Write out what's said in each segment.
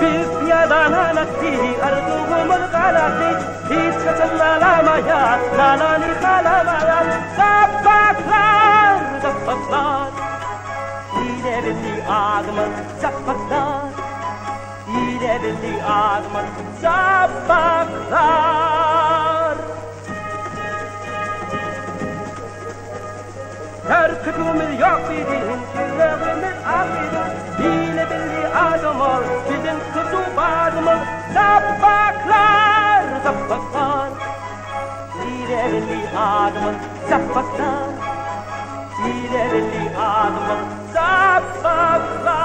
Biz pyýada nanakdy, arzuwymyz galardy, Hiç haçan nalamaýas, nalany halamaýas. Japbaklar, japbaklar, Ile belli adymyz Japbaklar, Ile belli adymyz Japbaklar. Her köpügimiz ýok diýdiň, Ýüregimiz ak diýdiň, Ile belli adamyz, Biziň hyjuw barymyz, Japbaklar, japbaklar. Ile belli adamyz, Japbaklar. Ile belli adamyz, Japbaklar.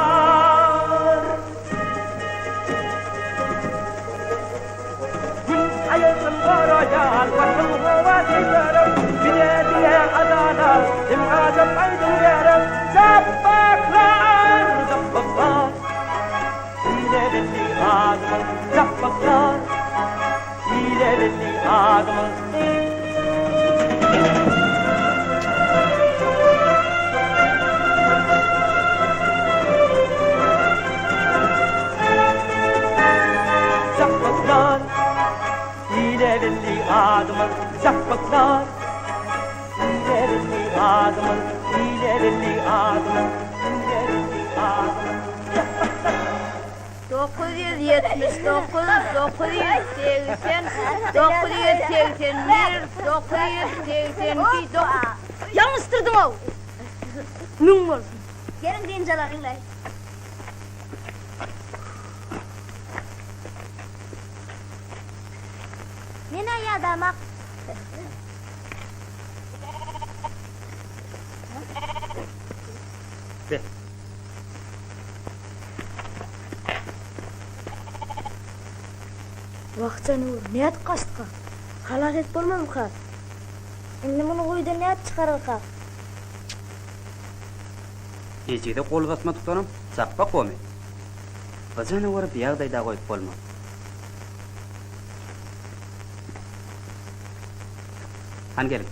Gün aýazdan goraýar, Watan howasy gerek, Bize diňe adalat, Hem ajap aýdym gerek. Japbaklar, japbaklar, Ile belli adymyz, Japbaklar, Ile belli adymyz. Japbaklar, ile belli adymyz Japbaklar, ile belli adymyz, ile belli adymyz, ile belli adymyz Japbaklar. 979, 980, 981, 982, dokuz. Ýalňyşdyrdyň-ow! Müň bolsun. Geliň dynç alalyň-laý. Men-ä ýadamak. Be. Wah, janawar, nädip gaçdyka? Halas edip bolmazmyka? Indi muny guýudan nädip çykararkak? Ejize gol uzatmadykdanam Japbak gomy? Bu janawary bu ýagdaýda goýup bolmaz. Hany geliň.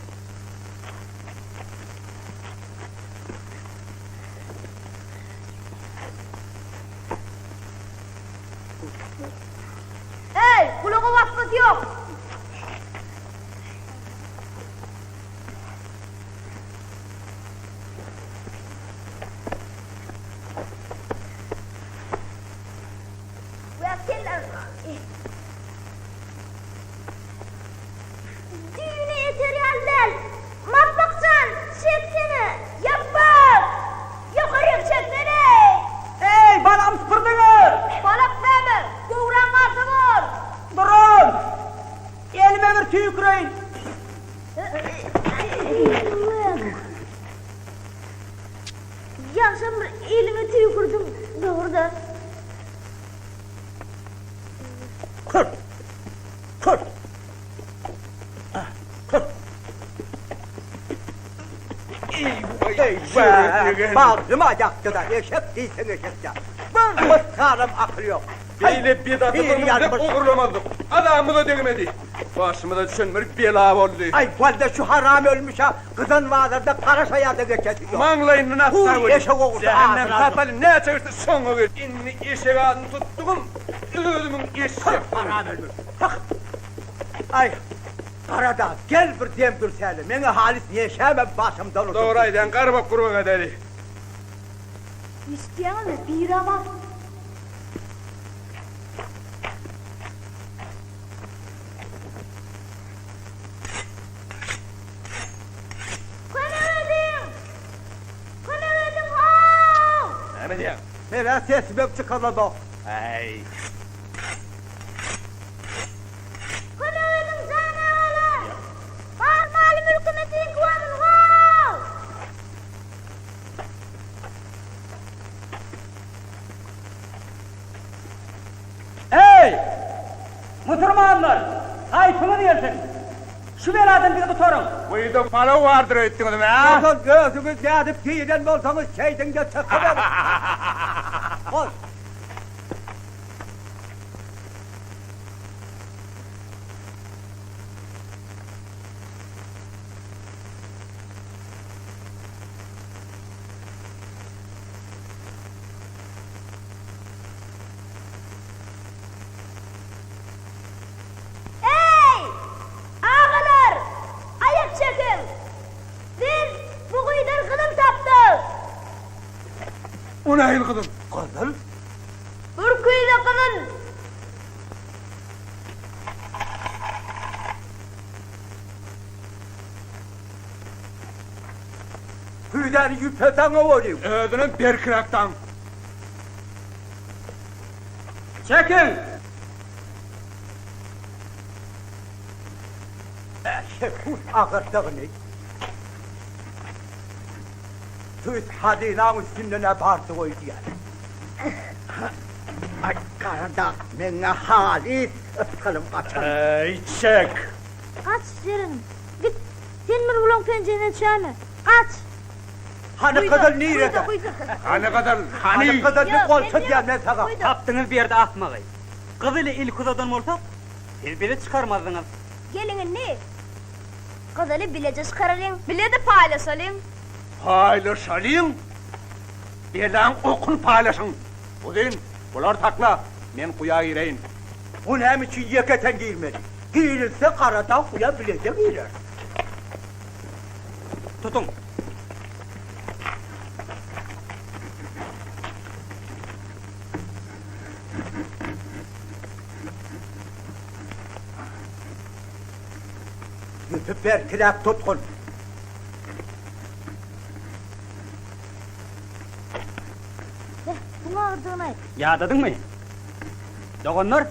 Eý, gulaga basmasy ýok! Düýne eter ýaly däl. Mapbak jan, çeksene! Ýapbak! Ýokaryk çeksene! Eý, balam süpürdiňiz! Balak näme? Göwräň galsa bor! Duruň! Elime bir tüýküreýin! Ýagşam bir eliňe tüýkürdiň, dogry-da. Kür! Kür! Kür! Eý, bagryma ýakdy-da, eşek diýseň eşek-dä. Bir mysgalam akyl ýok. Beýle bedaty bir ogurlamazdyk. Azamyza degmedi. Başymyza düşen bir bela boldy. Aý, walla şu haram ölmüş-ä gyzan bazarda gara şaýada geçesi ýok. Maňlaýyndan atsa Hu, welin, eşek ogrusy jähennem adyny aldyk. tapaly näçe geçse şoňa gel. Indi eşek adyny tutdugym, özümiň eşek. Haram ölmüş. Hah! Aý, Garadag, gel bir dem dürsäli. Meň-ä halys neşämem başymdan uçupdy. Dogry aýdýaň, garbak gurbak edeli. Eşitýäňizmi, biri bar. Kömek ediň! Kömek ediň, how! Näme diýýäň? Men-ä sesimem çykaramok. Äý. Kömek ediň, jan agalar! Bar maly-mülkümi siziňki bolsun, how! Eý, musurmanlar! Haýpyňyz gelsin! Şu beladan bizi gutaryň! Guýuda palaw bardyr öýtdüňizmi, a? Ozal özüňiz nädip giren bolsaňyz şeýdiň-de çykyberiň. Hol. O nähili gyzyl? Gyzyl? Bir küýze gyzyl! Küýzäni ýüpe daňawalyň. Özünem berkiräk daň. Çekiň! Eşek agyrdygyny. Tüýs hazynaň üstünden-ä bardy goýdýar. Aý, Garadag, meň-ä halys ytgalym gaçan. Eý, çek! Gaç, Jeren, git! Sen bir bulaň penjesine düşäýme! Gaç! Hany gyzyl nirede? Hany gyzyl, hany? Hany gyzylny goltuzýan men saňa. Tapdyňyz bu ýerde akmagy. Gyzyly ilki uzadan bolsak, siz bizi çykarmazdyňyz. Geliň indi, gyzyly bileje çykaralyň. Bile-de paýlaşalyň. Paýlaşalyň? Belaň okuny paýlaşyň. Uzyn, bulary sakla, men guýa gireýin. Bu näme üçin ýeketen girmeli? Girilse Garadag guýa bileje girer. Tutuň. Ýüpi berkiräk tutgun. Beh, bu agyrdygyny-aý. Ýadadyňmy? Doganlar,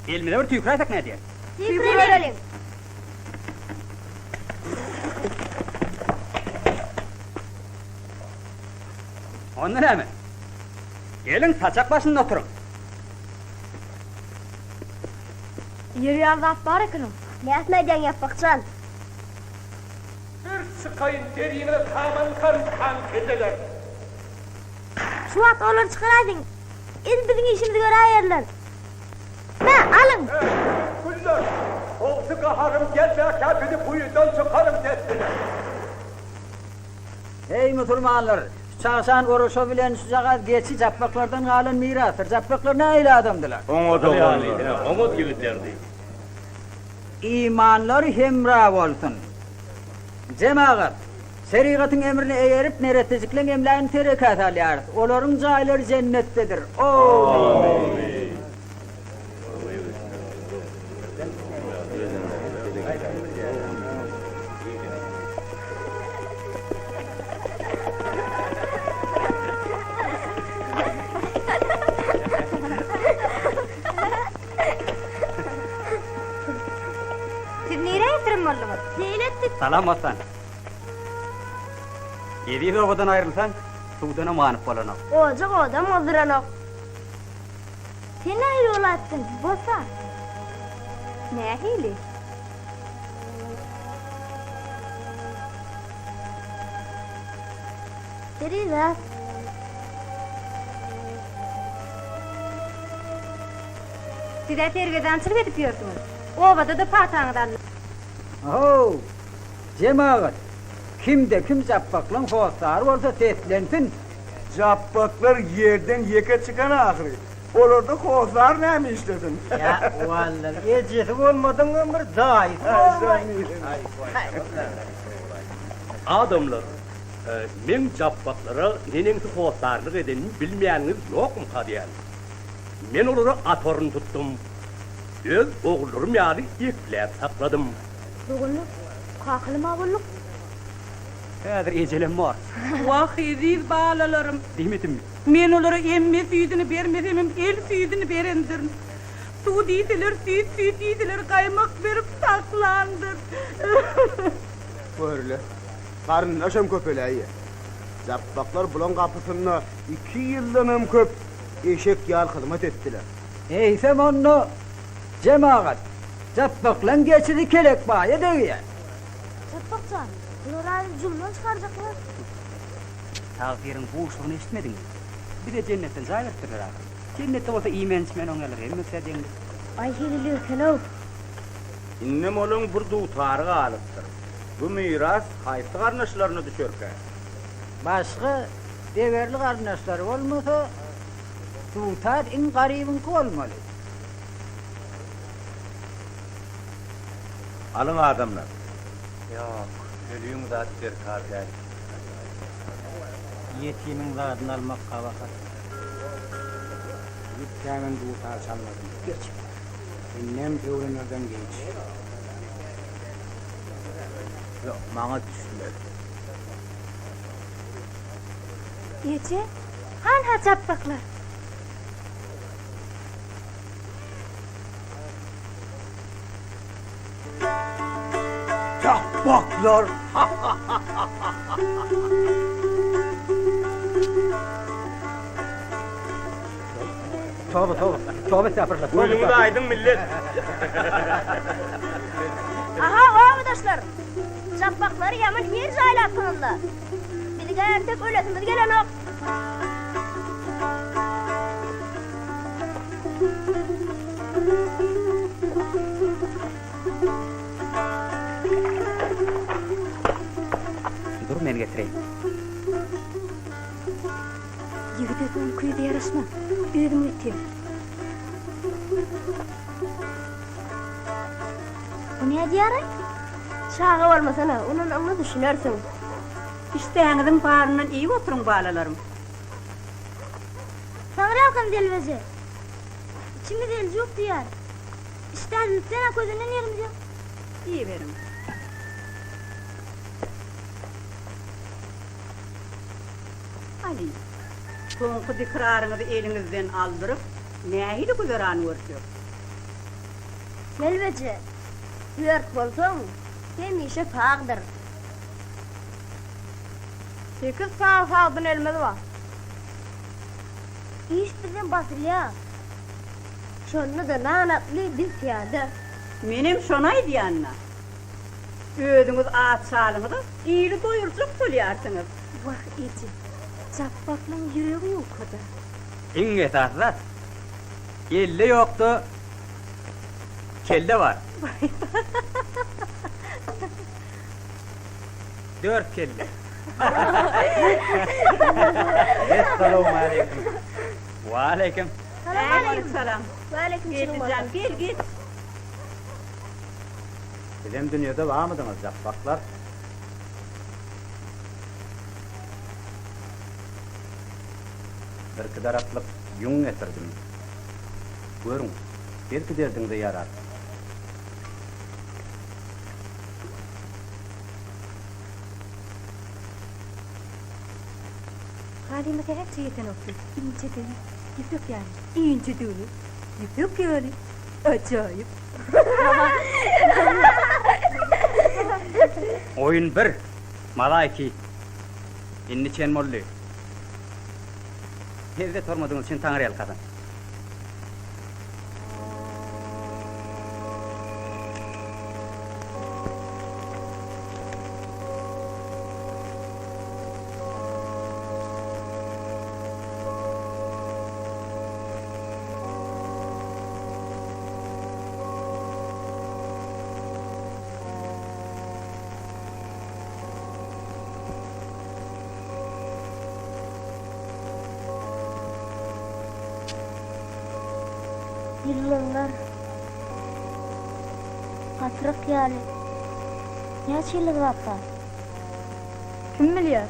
elimize bir tüýküräýsek nädýär? Tüýküribereliň. Onda näme? Geliň, saçak başynda oturyň. Ýer ýaly zat bar ekeni. Näsini aýdýaň Ýapbak jan? Bir çykaýyn deriňize saman karyn taňk edeler. Şu wagt olary çykaraýdyň. Indi biziň işimizi göräýerler. Me, alyň! Eý, güller! Gowsy gaharym gelmäkä bizi guýudan çykaryň dessine! Eý, musulmanlar! Şu çagşan oraşa bilen şujagaz geçi Japbaklardan galan mirasdyr. Japbaklar nähili adamdylar? Oňat oglandy, oňat ýigitlerdi. Imanlary hemra bolsun! Jemagat! Şerigatyň emrine eýerip, neressejikleň emlägini terekä salýarys. Olaryň jaýlary jennetdedir. Omyn! Siz nirä ýitirim bolduňyz? Seýil etdik. Salam Bossan. Eziz obadan aýrylsaň, suwdanam ganyp bolanok. Ojak odam gyzdyranok. Sen nähili bolaýypsyň, Bossan? Nähili? Perizat. Siz-ä sergezdançylyk edip ýörsüňiz. Obada-da pataňyzy aldyk. How, jemagat! Kimde-kim Japbaklaň hossary bolsa seslensin! Japbaklar ýerden ýeke çykan ahyry. Olarda hossar näme işlesin? Ýa, walla, ejesi bolmadygyňam bir daýysy bolmaý. Adamlar, meň Japbaklara neneňsi hossarlyk edenimi bilmeýäniňiz ýokmyka diýýän. Men olara at orun tutdum. Öz ogullarym ýaly ekläp sakladym. Doganlar, kakaly-ma bolduk. Häzir ejelem bar. Wah, eziz balalarym! Diýmedimmi? Men olara emme süýdüni bermesemem, el süýdüni berendirin. Suw diýseler, süýt, süýt diýseler, gaýmak berip saklandyryn. Görle, garyndaşam köpeläýýär. Japbaklar bulaň gapysynda iki ýyldanam köp eşek ýaly hyzmat etdiler. Eýsem onda, jemagat, Japbaklaň geçisi Kelekbaýa degýär. Japbak jan, bular aýyny juldan çykarjaklar. Tagsyryň buşlugyny eşitmediňmi? Bize jennetden jaý beripdirler ahyry. Jennetde bolsa iýmän-içmän oňýarlar, hemmesi-ä deňlik. Aý hezil eken-ow. Indem olaň bir dutary galypdyr. Bu miras haýsy garyndaşlaryna düşerkä? Başga degerli garyndaşlary bolmasa, dutar iň garybyňky bolmaly. Alyň adamlar. Ýok, ölüň zat derkar däl. Ýetimiň zadyny almak gabahat. Ýitgämen dutar çalmadym. Geç. Indem öwrenerden geç. Ýok, maňa düşmez. Eje, hanha japbaklar. Japbaklar! Toba, toba. Toba estagfurullah. Gözüňiz aýdyň millet. Aha, obadaşlar! Japbaklary ýaman her jaýlapsyňyz-la. Biziň-ä entek ölesimiz gelenok. Dur men getireýin. Ýigide ol küýze ýaraşmaz. Özüň getir. Bu nädýär-aý? Çaga bolmasana, ulalanyňda düşünersiň. Işdäňiziň baryndan iýip oturyň, balalarym. Taňryýalkasyn Delbeje. Içimiz eljuk diýýär. Işdäsizlikden-ä közünden ýerimiz ýok. Iýiberiň. Aly, soňky dikraryňyzy eliňizden aldyryp, nähili güzeran görjek? Delbeje, ýört bolsaň, hemişe sagdyr. Sekiz sany sagdyn elimiz bar. Iş bizden basylýar. Şonda-da nan atly biz pyýada. Menem şony aýdýan-da. Özüňiz aç halyňyza ili doýurjak bolýarsyňyz. Wah, eje, Japbaklaň ýüregi ýuka-da. Iň esasy zat, elde ýokda kelle bar. Dört kelle. Essalawmaleýkim. Waleýkim. Salam Salam. Waleýkim Geldijan gel geç. Sizem dünýede barmydyňyz Japbaklar? Birki daraplyk ýüň getirdim. Görüň, belki derdiňize ýarar. Halyma sähelçe ýetenokdy. Inçedigi, ýüpek ýaly. Inçedigini, ýüpek ýaly. Ajaýyp. Oýun bir, maza iki. Indi çen boldy. Lezzet hormadyňyz üçin taňryýalkasyn. Ýyldyzlar patrak ýaly näçe ýyldyz barka? Kim bilýär?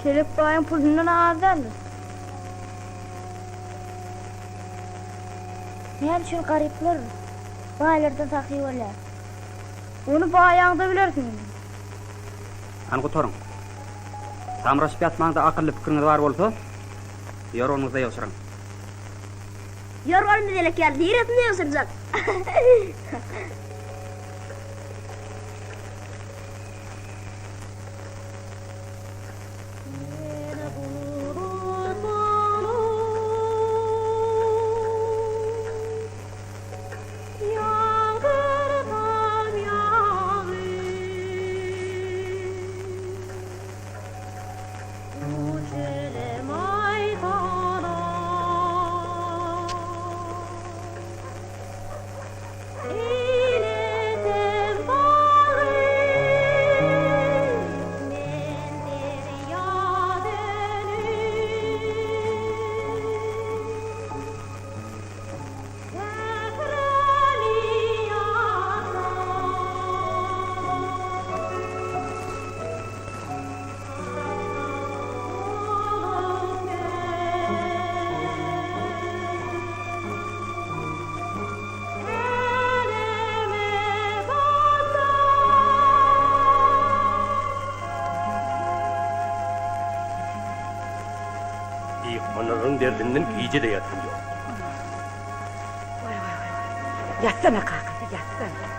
Kelek baýyň pulundan az däldir. Näme üçin garyplar baýlardan sahy bolýar? Ony baýaňda bilersiň indi. Hany gutaryň. Samraşyp ýatmaň-da akylly pikiriňiz bar bolsa, ýorganyňyzda ýygşyryň. Ýorganymyz elek ýaly niresinde ýygşyrjak? Myhmanlaryň derdinden gije-de ýatan ýok. Waý, waý, waý, waý. Ýatsana, kakasy, ýatsana.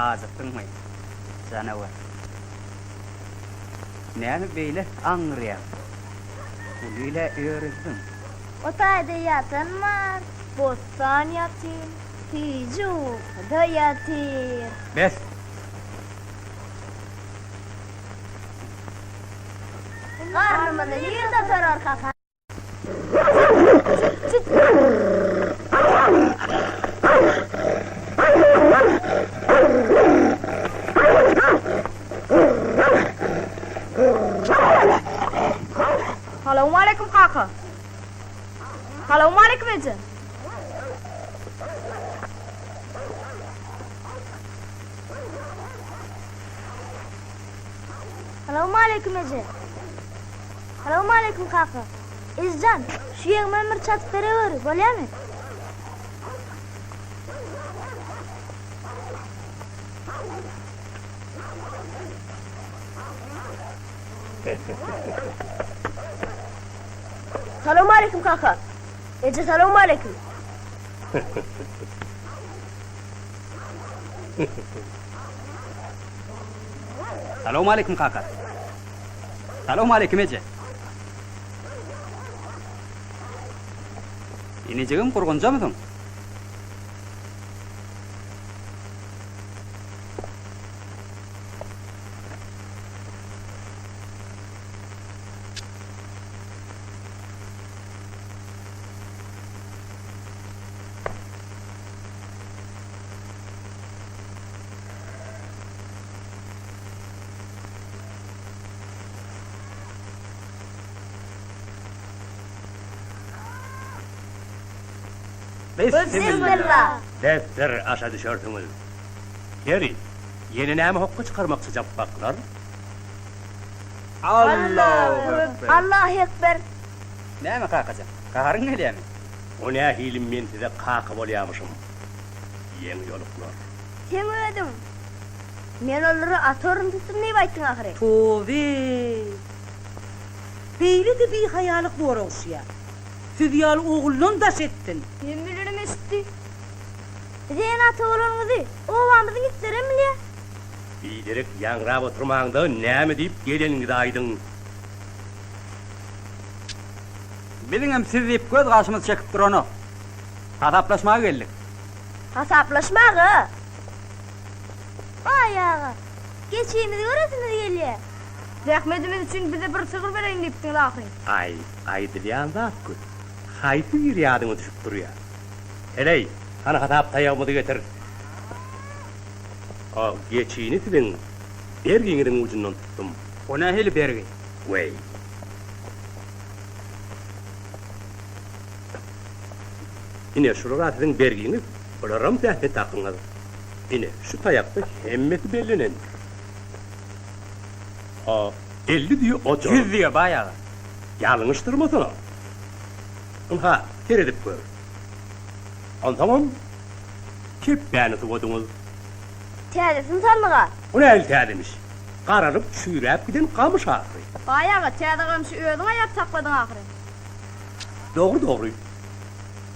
Ajykdyňmy, janawar? Näme beýle aňňyrýaň? Uly-ile örüzdiň. O taýda ýatan bar, bossan ýatyr, süýji ukuda ýatyr. Bes! Garnymyzy nirde sorar kaka? Salowmaleýkim kaka. Salowmaleýkim eje. Salowmaleýkim eje. Salowmaleýkim kaka. Ejejan, şu ýeňimem bir çatyp bereweri, bolýamy? Salowmaleýkim kaka. Eje salowmaleýkim. Salowmaleýkim kaka. Salowmaleýkim eje. Inijigim gurgunjamysyň? Bismilla! Besdir, aşa düşersiňiz. Ýeri, ýene näme hokga çykarmakçy japbaklar? Allahu ekber! Allahu ekber! Näme kakajan, gaharyň gelýämi? O nähili men size kaka bolýamyşym, ýeňi ýoluklar. Seň özüň, Men olary at ornuny tutdum diýip aýtdyň ahyry. Tobe! Beýle-de bihaýalyk bor ogşýa. Siz ýaly oguldan daş etsin. Hemmelerem eşitdi. Bize ene-ata bolanyňyzy obamyzyň itlerem bilýär. Biderek ýaňrap oturmaňda näme diýip geleniňizi aýdyň. Biziňem siz diýip göz gaşymyz çekip duranok. Hasaplaşmaga geldik. Hasaplaşmaga? Baý aga, geçimizi göresimiz gelýär. Zähmetimiz üçin bize bir sygyr bereýin diýipdiňiz ahyryn. Aý, aýdylýan zat köp. Haýsy biri ýadyňa düşüp durýar? Heleý, hany hasap taýagymyzy getir. A geçini siziň bergiňiziň ujundan tutdum. O nähili bergi? Weý. Ine, şular-a siziň bergiňiz, bularam zähmet hakyňyz. Ine, şu taýakda hemmesi bellenendir. A, 50 düýe ojar. Ýüz düýe, baý aga. Ýalňyşdyrmasana. Ynha, seredip gör. Onsoňam, kepbäni suwadyňyz. Täzesini saldyg-a. O nähili täzemiş? Garalyp, çüýräp giden gamyş ahyry. Baý aga, täze gamşy özüň aýap sakladyň ahyry. Dogry, dogry.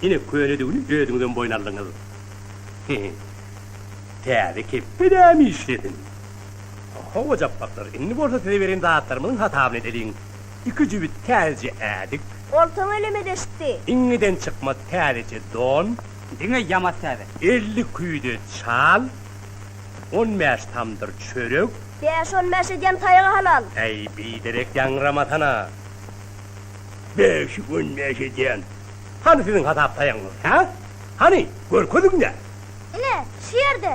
Ine, könedigini özüňizem boýun aldyňyz. He-he. Täze kepbe näme işlesin? Hawa, Japbaklar, indi bolsa size beren zatlarymyzyň hasabyny edeliň. Iki jübüt täzeje ädik. Goltugyň eleme deşikdi. Iňňeden çykma täzeje don. Diňe ýamas täze. 50 küýze çal. 15 tamdyr çörek. Bäş-on bäş edýän taýagy halal. Äý, biderek ýaňramasana. Bäşi on bäş edýän. Hany siziň hasap taýagyňyz, hä? Hany, görkeziň-dä! Ine, şu ýerde.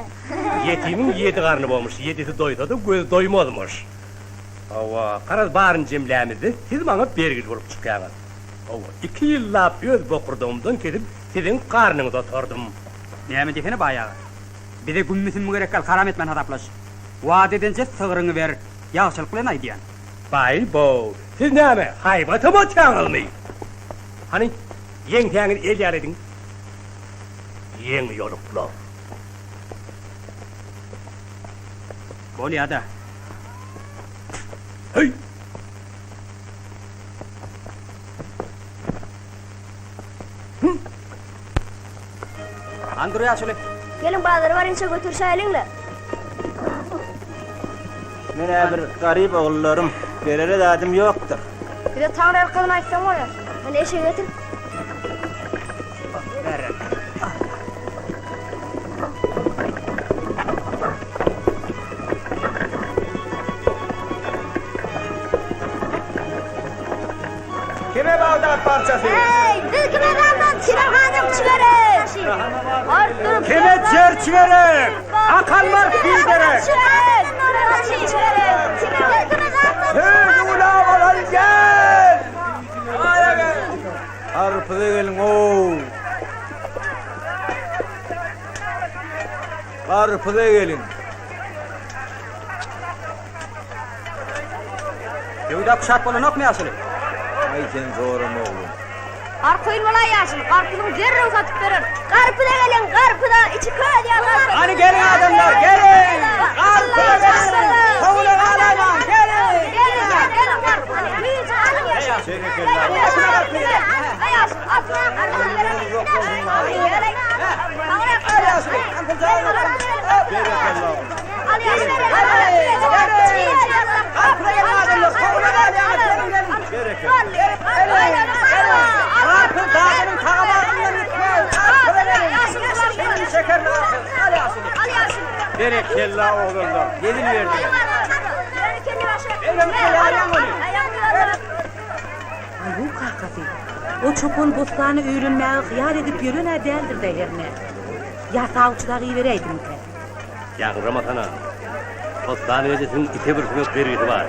Ýetimiň ýedi garny bormuş, ýedisi doýsa-da, gözi doýmazmyş. Hawa, garaz, baryny jemlämizde, siz maňa bergili bolup çykýaňyz. Hawa, iki ýyllap öz bokurdagymdan kesip, siziň garnyňyzy otardym. Näme diýsene, baý aga. Bize gümmi-sümmi gerek däl, karam etmän hasaplaş. Wada edenje sygryňy ber, ýagşylyk bilen aýdýan. Baý-bow, siz näme, haýbatam atýaňyzmy? Hany, ýeňsäňizi el ýaly ediň. Ýeňi ýoluklar. Bolýa-da. Heý! Hany dur ýaşuly. Geliň bazara barynça göterişäýeliň-le. Men-ä bir garyp ogullarym, berere zadym ýokdur. Bize taňryýalkasyn aýtsaň bolýar. Hany eşegi getir. Kime Bagdat parçasy? Heý, biz kime Bagdat, kime Hanykçy gerek? Kime jerçi gerek? Akallar biderek! Sözi gulak alan gel! Garpyza geliň-ow! Garpyza geliň! Söwda küşat bolanokmy ýaşuly? Aý sen zorama oglum. Arkaýyn bolaý ýaşuly, garpyzyňy derrew satyp bereris. Garpyza geliň, garpyza, içi köz ýaly garpyz. Hany geliň adamlar, geliň! Garpyza geliň! Howla galaýmaň, geliň! Geliň, geliň garpyza. Berekella oglanlar, gezin berdiňiz. Aýu kakasy, o çopan Bossana öýlenmäge hyýal edip ýören-ä däldir-dä hernä? Ýa sawçy dagy iberäýdimikä? Ýaňramasana. Bossan ejesiniň ite bir süňek bergisi bar.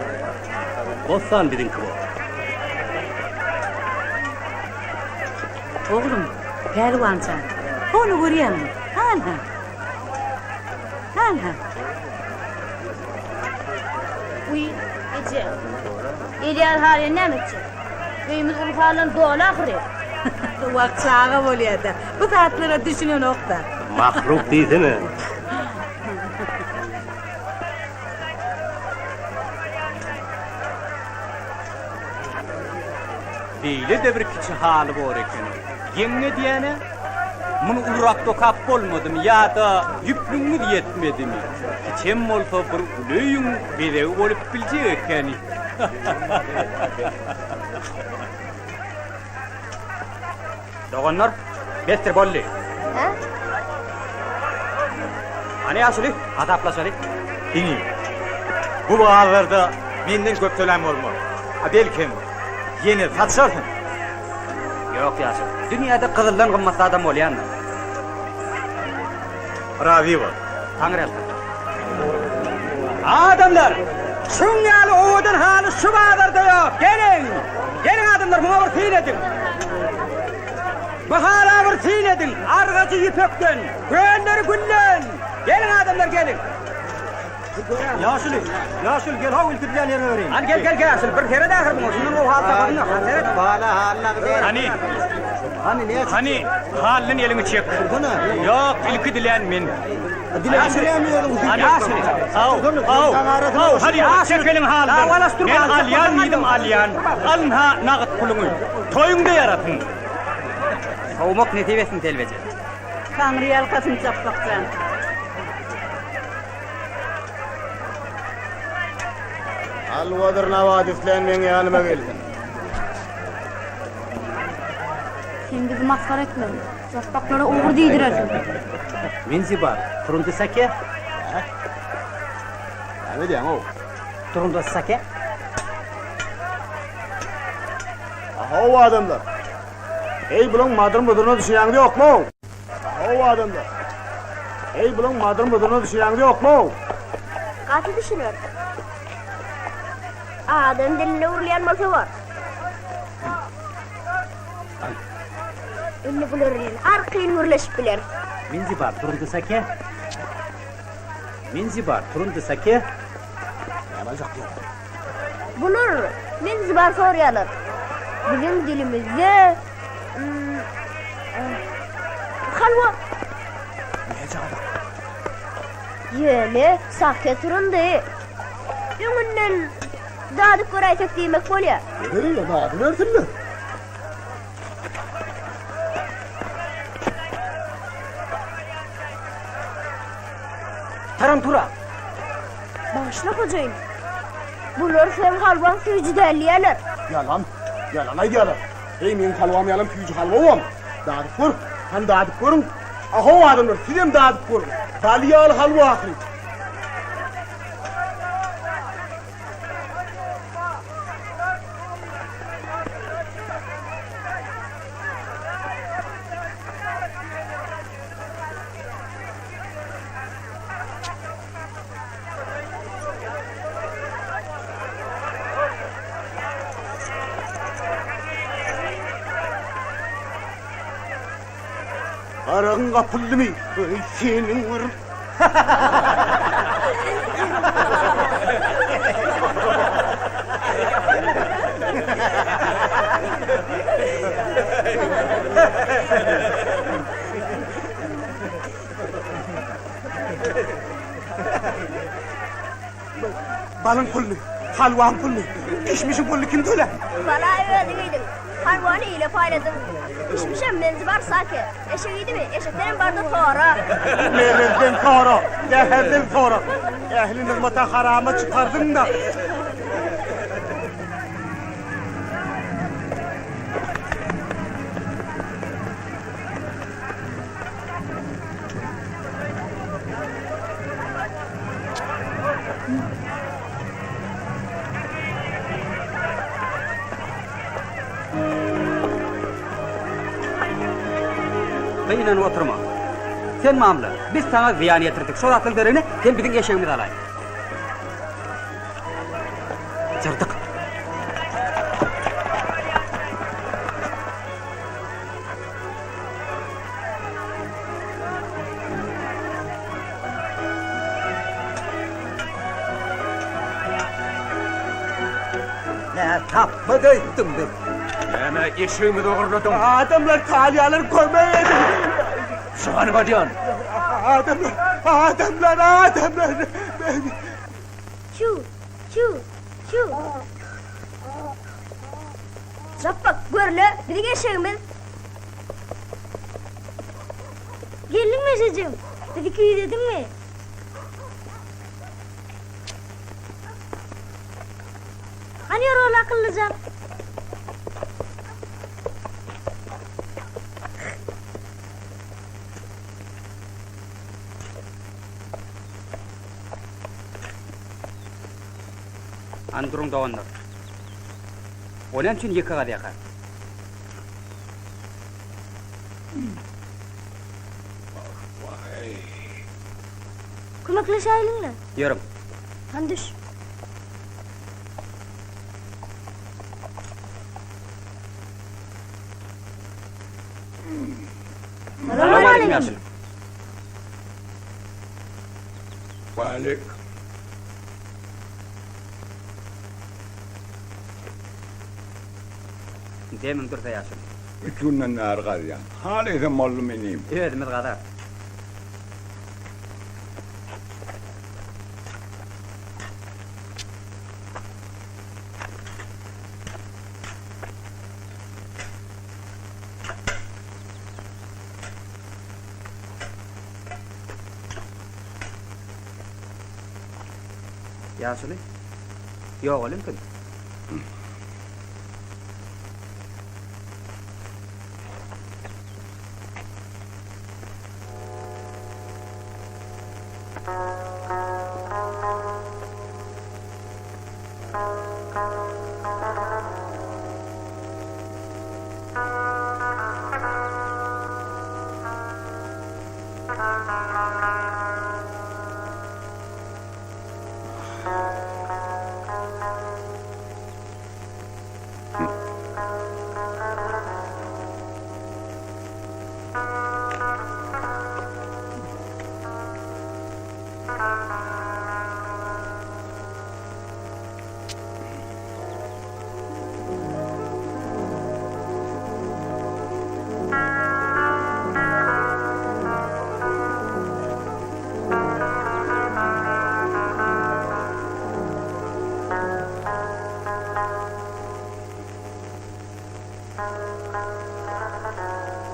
Bossan biziňki bor. Oglum, Pälwan jan, hony görýäňmi? Hanha. Hanha. Wiý, eje. El ýaly halyny näme etjek? Öýümiz uly halydan doly ahyry. Wah, çaga bolýa-da. Bu zatlara düşünenok-da. Mahluk diýsene. Beýle-de bir kiçi haly bor ekeni. Ýeňňe diýýän-ä? Muny ulurak dokap bolmadymy ýa-da ýüplügiňiz ýetmedimi? Kiçem bolsa bir uly öýüň bezegi bolup biljek ekeni. Doganlar, besdir boldy. Hä? Hany ýaşuly, hasaplaşaly. Inim, bu bazarda menden köp tölän bolmaz. A belkem, ýene saçarsyň. Ýok ýaşuly, dünýäde gyzyldan gymmat zadam bolýandyr. Razy bol. Taňryýalkasyn. Adamlar! Şuň ýaly owadan haly şu bazarda ýok! Geliň! Geliň adamlar, muňa bir syn ediň! Bu hala bir syn ediň, argajy ýüpekden, gölleri gülden! Geliň adamlar, geliň! Ýaşuly, ýaşuly gel how ilki diýen ýeriňe bereýin. Hany gel gel gel ýaşuly bir seret ahyr muňa şundan gowy haly taparyn ýok hany seret. Bala halyna gider. Hany. Hany näçe? Hany halydan eliňi çek. Ýok ilki dilän men. Diläşirýämi özüň? Hany ýaşuly. Aw aw aw hany çek eliňi halydan. Men alýan diýdim alýan. Alyn-ha nagyt puluňy. Toýuňda ýarasyn. Sowmak nesip etsin telbeje. Taňry ýalkasyn Japbakjan. Halwadyr nabat islän meň ýanyma gelsin. Sen bizi masgara etmegin. Japbaklara ogry diýdirersiň. Menzibar, turundy sake. Hä? Näme edýäň-ow? Turundy sake. Ahow adamlar! Heý bulaň madyr-mudyryna düşünýäňiz ýokmy-ow? Ahow adamlar! Heý bulaň madyr-mudyryna düşünýäňiz ýokmy-ow? Gaty düşüneris. Adam diline urulýan bolsa bor. Indi bular bilen arkaýyn gürleşip bileris. Minzibar turundy sake. Minzibar turundy sake. Näme aljak diýýäň? Bular menzibar soraýarlar. Biziň dilimizde halwa. Näçe gadak? Ýöne sake turundy. Öňünden dadyp göräýsek diýmek bolýar. Heý, dadybersinler. Tarantura! Bagyşla hojaýyn. Bular seň halwaň süýji däl diýýärler. Ýalan, ýalan aýdýarlar. Heý, meň halwam ýalam süýji halwawam. Dadyp gör, hany dadyp görüň. Ahow adamlar, sizem dadyp görüň. Bal ýaly halwa ahyry. Aragyň gapyldymy? Eý, seniň bir... Balyň puluny, halwaň puluny, kişmişiň puluny kim tölär? Bala özüň iýdiň, halwany ile paýladyň. Kişmişem menzi bar sake. Eşek iýdimi, eşekdenem barda sora. Merezden sora, zäherden sora. Ähli nygmata harama çykardyň-da. Gynanyp oturma. Sen mamla. Biz saňa zyýan ýetirdik. Şo zatlaryň deregine sen biziň eşegimizi alaý. Jyrdyk. Nä tapmady öýtdüň biz? Näme eşegimizi ogurladyň? Adamlar talýalar kömek ediň! Şuňa nima diýýän? Adamlar, adamlar, adamlar! Çüw, çüw, çüw! Japbak, gör-le, biziň eşegimiz! Geldiňmi eşejigim? Bizi küýsediňmi? Hany ýör ol akyllyjam? Hany duruň doganlar. O näme üçin ýeke gazýaka? Kömekleşäýliň-le. Ýörüň. Hany düş. Salowmaleýkim ýaşuly. Waleýkim. Demiň dursa ýaşuly. Üç günden bäri gazýan. Halysam boldum inim. Özümiz gazarys. Ýaşuly, ýogalyň kim?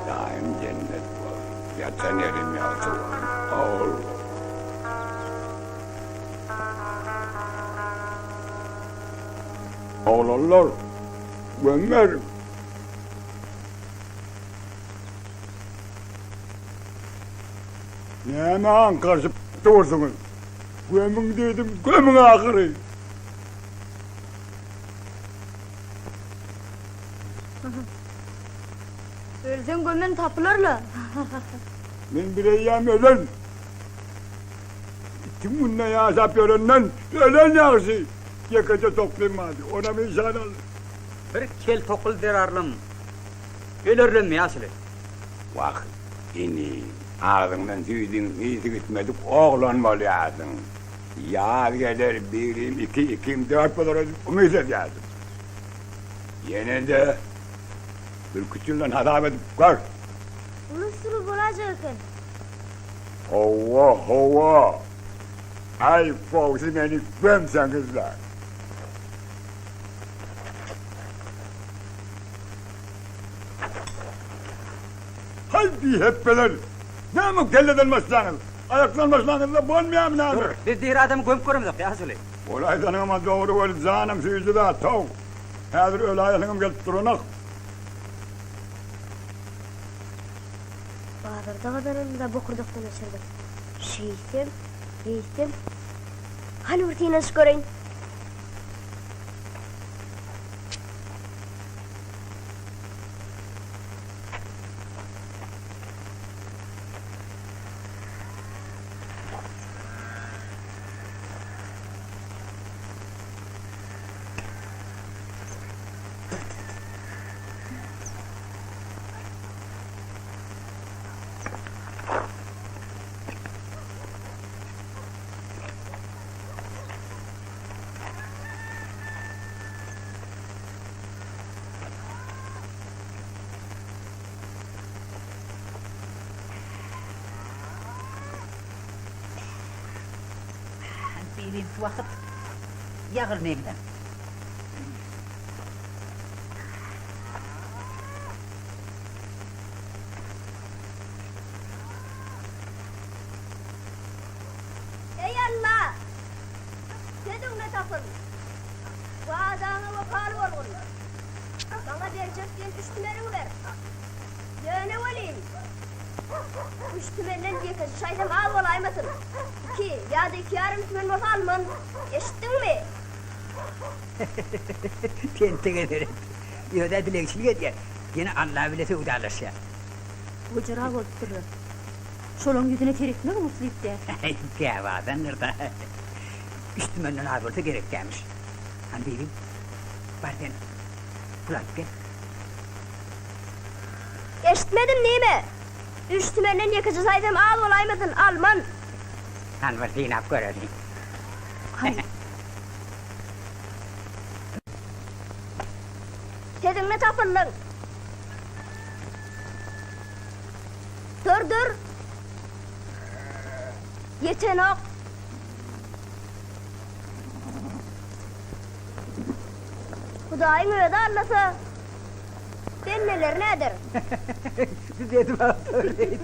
Jaýym jennet bolsun, ýatan ýerim ýagty bolsun, ogul. Oglanlar, gömmer. Näme aňkaryşyp dursuňyz? Gömüň diýdim, gömüň ahyry! Ölseň gömen tapylar-la. Men bireýýäm ölen. Itiň gününe ýaşap ýörenden ölen ýagşy. Ýekeje toklym bardy, onam işan aldy. Bir kel tokul zerarlym ölerlemmi ýaşuly? Wah, inim, agzyňdan süýdüň ysy gitmedik oglan bolýarsyň. Ýaz geler, birim iki, ikim dört bolar öýdüp umyt edýärdim. Ýene-de birküç ýyldan hasap edip gör. Uly sürü bolajak eken. Hawa, hawa. Aý, gowsy meni gömseňizler. Haý, bihepbeler! Näme kelleden başlaňyz? Aýakdan başlaňyzda bolmaýarmy näme? Dur, biz diri adamy gömüp göremzok, ýaşuly. Ol aýdanyňam-a dogry weli janam süýji zat-ow. Häzir öläýesiňem gelip duranok. Bazarda gazananymyz-a bokurdakdan öçürdik. Şeýtsem, beýtsem, hany bir synanyşyp göreýin. Bibim wagt ýagyr meňden. Eý Alla! Sözüňde tapyl. Wadaňa wepaly bolgun. Maňa berjek diýen üç tümeniňi ber. Ýöne welin, üç tümenden ýekeje şaýsam az bolaýmasyn. Iki ýa-da iki ýarym tümen bolsa alman. Eşitdiňmi? Tentege seret. Öz-ä dilegçilik edýär. Ýene Alla bile söwdalaşýar. Wujra bolupdyrlar. Şolaň ýüzüne seretmegem uslyp däl. Käwadandyr-da. Üç tümenden az bolsa gerek dälmiş. Hany bibim, bar sen pul alyp gel. Eşitmedim nime? Üç tümenden ýekeje saýsam az bolaýmasyn, alman. Hany bir synap göreliň. Hany. Sözüňde tapyldyň. Dur, dur. Ýetenok. Hudaýyň özi aldasa, bendeleri näder?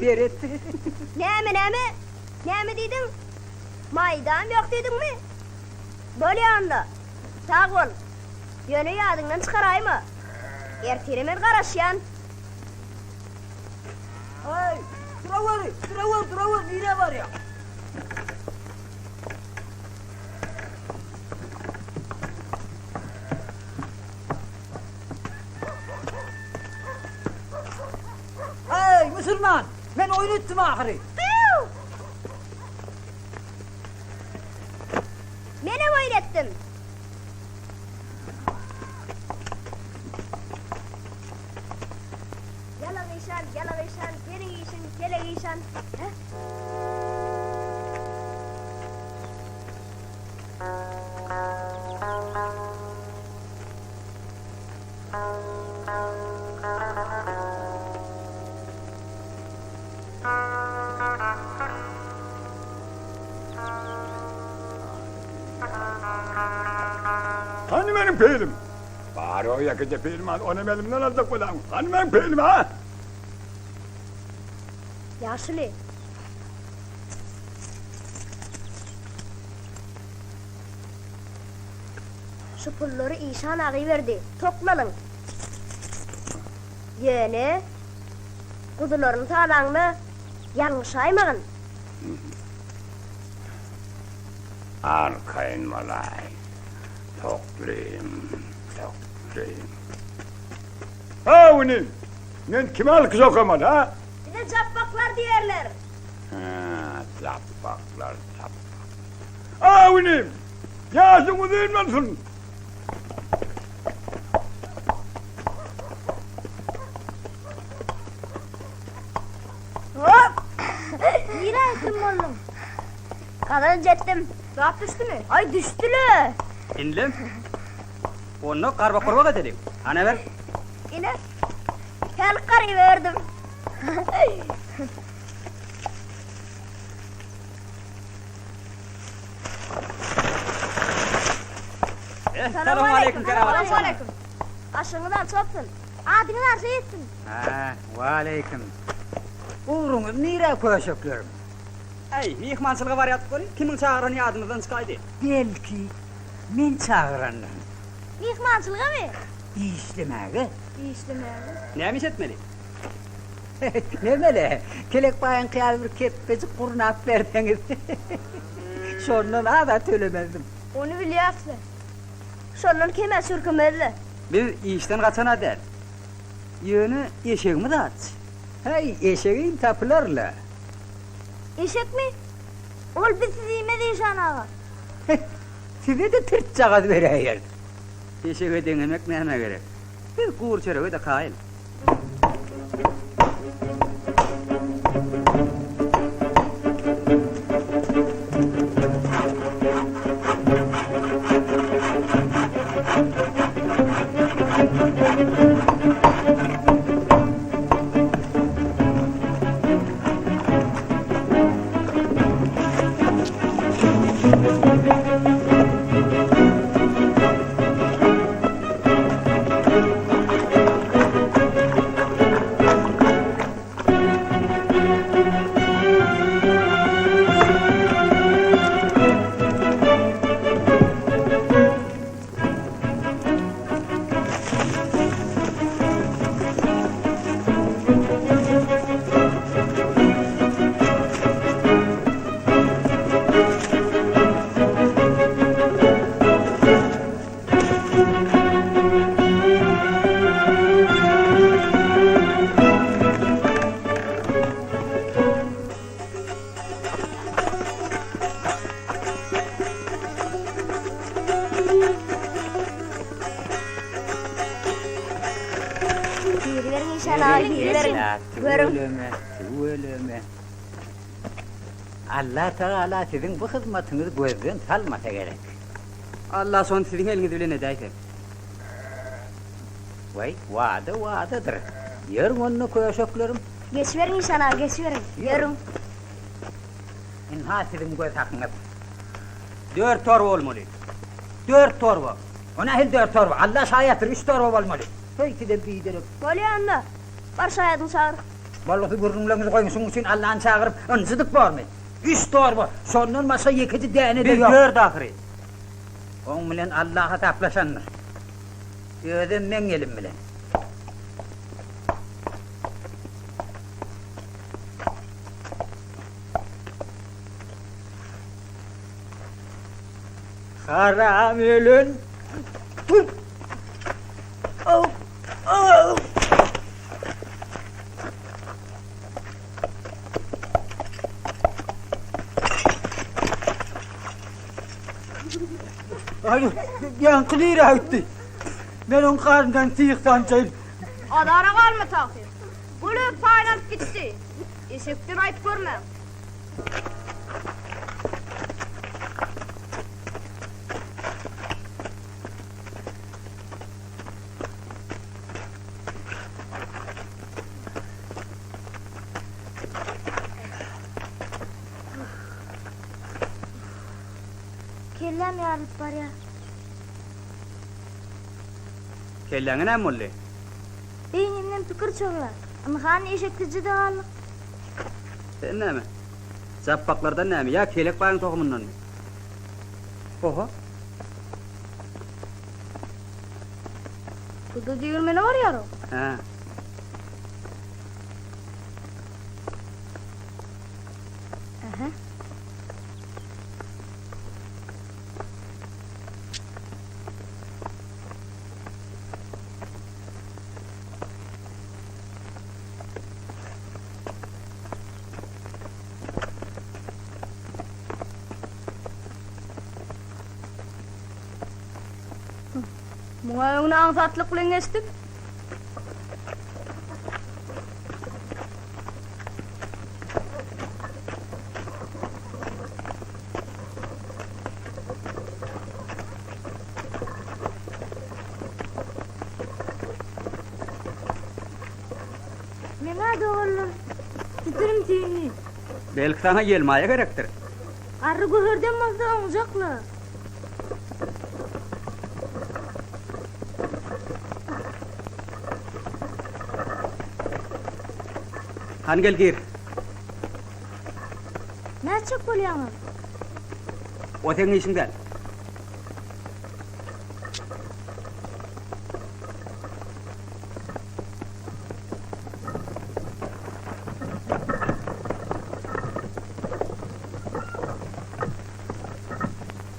Seret. Näme, näme? Näme diýdiň? Maýdam ýok diýdiňmi? Bolýa onda. Sag bol. Ýöne ýadyňdan çykaraýma. Ertire men garaşýan. Aý, duraweri, durawer, durawer, nirä barýaň? Eý, musulman! Men oýun etdim ahyry. Gyýw! Menem oýun etdim. Ýalak işan, ýalak işan, seniň işiň kelek işan. Hä? Hany meniň pilim? Bar o ýekeje pilim al, onam elimden aljak bolýaň. Hany meniň pilim, ha? Ýaşuly. Şu pullary işan agy berdi, toklalyň. Ýöne guzularyny talaňda ýalňyşaýmagyn. Arkaýyn bolaý, toklym, toklym. Haw inim, men kime alkyş okamaly, ha? Bize japbaklar diýerler. Hä, japbaklar, japbaklar. Haw inim, ýaşyň uzyn bolsun! Hop! Nirä ýitirim bolduň? Gazanç etdim. Zat düşdümi? Aý, düşdi-le! Indem, onda garbak-gurbak edeliň. Hany ber. Ine, hälik garyberdim. Salowmaleýkim, keramat. Salowmaleýkim. Aşyňyz arça bolsun. Adyňyz arça ýetsin. Hä, waleýkim. Ugruňyz nirä köşeklerim? Äý, myhmançylyga barýardyk welin, kimiň çagyrany ýadymyzdan çykaýdy. Belki, men çagyrandyryn. Myhmançylygamy? Işlemäge. Işlemäge. Näme iş etmeli? Nemele, Kelekbaýyňky ýaly bir kepbejik gurnap berseňiz, şondan az-a tölemezdim. Ony bilýäs-le. Şondan kem-ä çürkemez-le. Biz işden gaçan-a däl. Ýöne eşegimiz aç. Häý, eşegim tapylar-la. Eşekmi? Ol bizsiz iýmez işan aga. Size-de tirtjagaz beräýeris. Eşege deňemek nämä gerek? Biz gury çörege-de kaýyl. Giriberiň işan aga, giriberiň. Görüň. Tüweleme, tüweleme. Allatagala siziň bu hyzmatyňyzy gözden salmasa gerek. Alla şony siziň eliňiz bilen edäýse. Waý, wada wadadyr. Ýörüň onda köşeklerim. Geçiberiň işan aga, geçiberiň. Ýörüň. Ynha siziň göz hakyňyz. Dört torba bolmaly. Dört torba. O nähili dört torba? Alla şaýatdyr, üç torba bolmaly. Heý, sizem biderek. Bolýa onda. Bar şaýadyňy çagyr. Bolgusyz gürrüňleriňizi goýuň, şunuň üçin Allany çagyryp, ynjydyk bormy? Üç torba, şondan başga ýekeje däne-de Biz ýok. dört ahyry. Oň bilen Alla hasaplaşandyr. Özem meň elim bilen. Haram ölen. Dur. Aw, aw. Aý, ýaňky nirä gitdi? Men oň garnyndan syh sanjaýyn. Azara galma tagsyr. Ol öz paýyny alyp gitdi. Eşekden aýyp görmäň. Kelläm ýarylyp barýar. Kelläňe näme boldy? Beýnimden pikir çogýar. Ynha, eşeklije-de galdyk. Sen näme? Japbaklardan näme ýa Kelek baýyň tohumyndanmy? Oho. Bu-da degirmene barýar-ow. Hä. Ähä. Muňa öňüne aňsatlyk bilen geçdik. Meň-ä doganlar tütürim süýndi. Belki saňa ýelmaýa gerekdir. Garry göherden bolsa oňjakla. Hany gel gir. Nätjek bolýaňyz? O seň işiň däl.